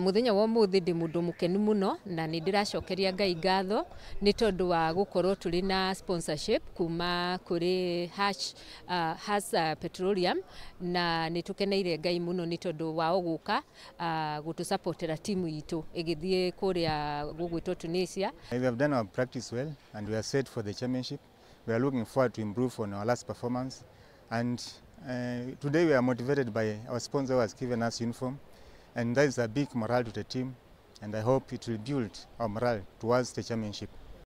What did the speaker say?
Muthenya wa umuthi ndi mundu mukenu muno na ni ndiracokeria Ngai ngatho ni tondu wa gukorwo turi na sponsorship kuma kuri Hass Petroleum, na ni tukeneire Ngai muno ni tondu wao guka gutusupportera timu itu igithie kuria gugwitwo Tunisia. We have done our practice well and we are set for the championship. We are looking forward to improve on our last performance, and today we are motivated by our sponsor who has given us uniform, and that is a big morale to the team, and I hope it will build our morale towards the championship.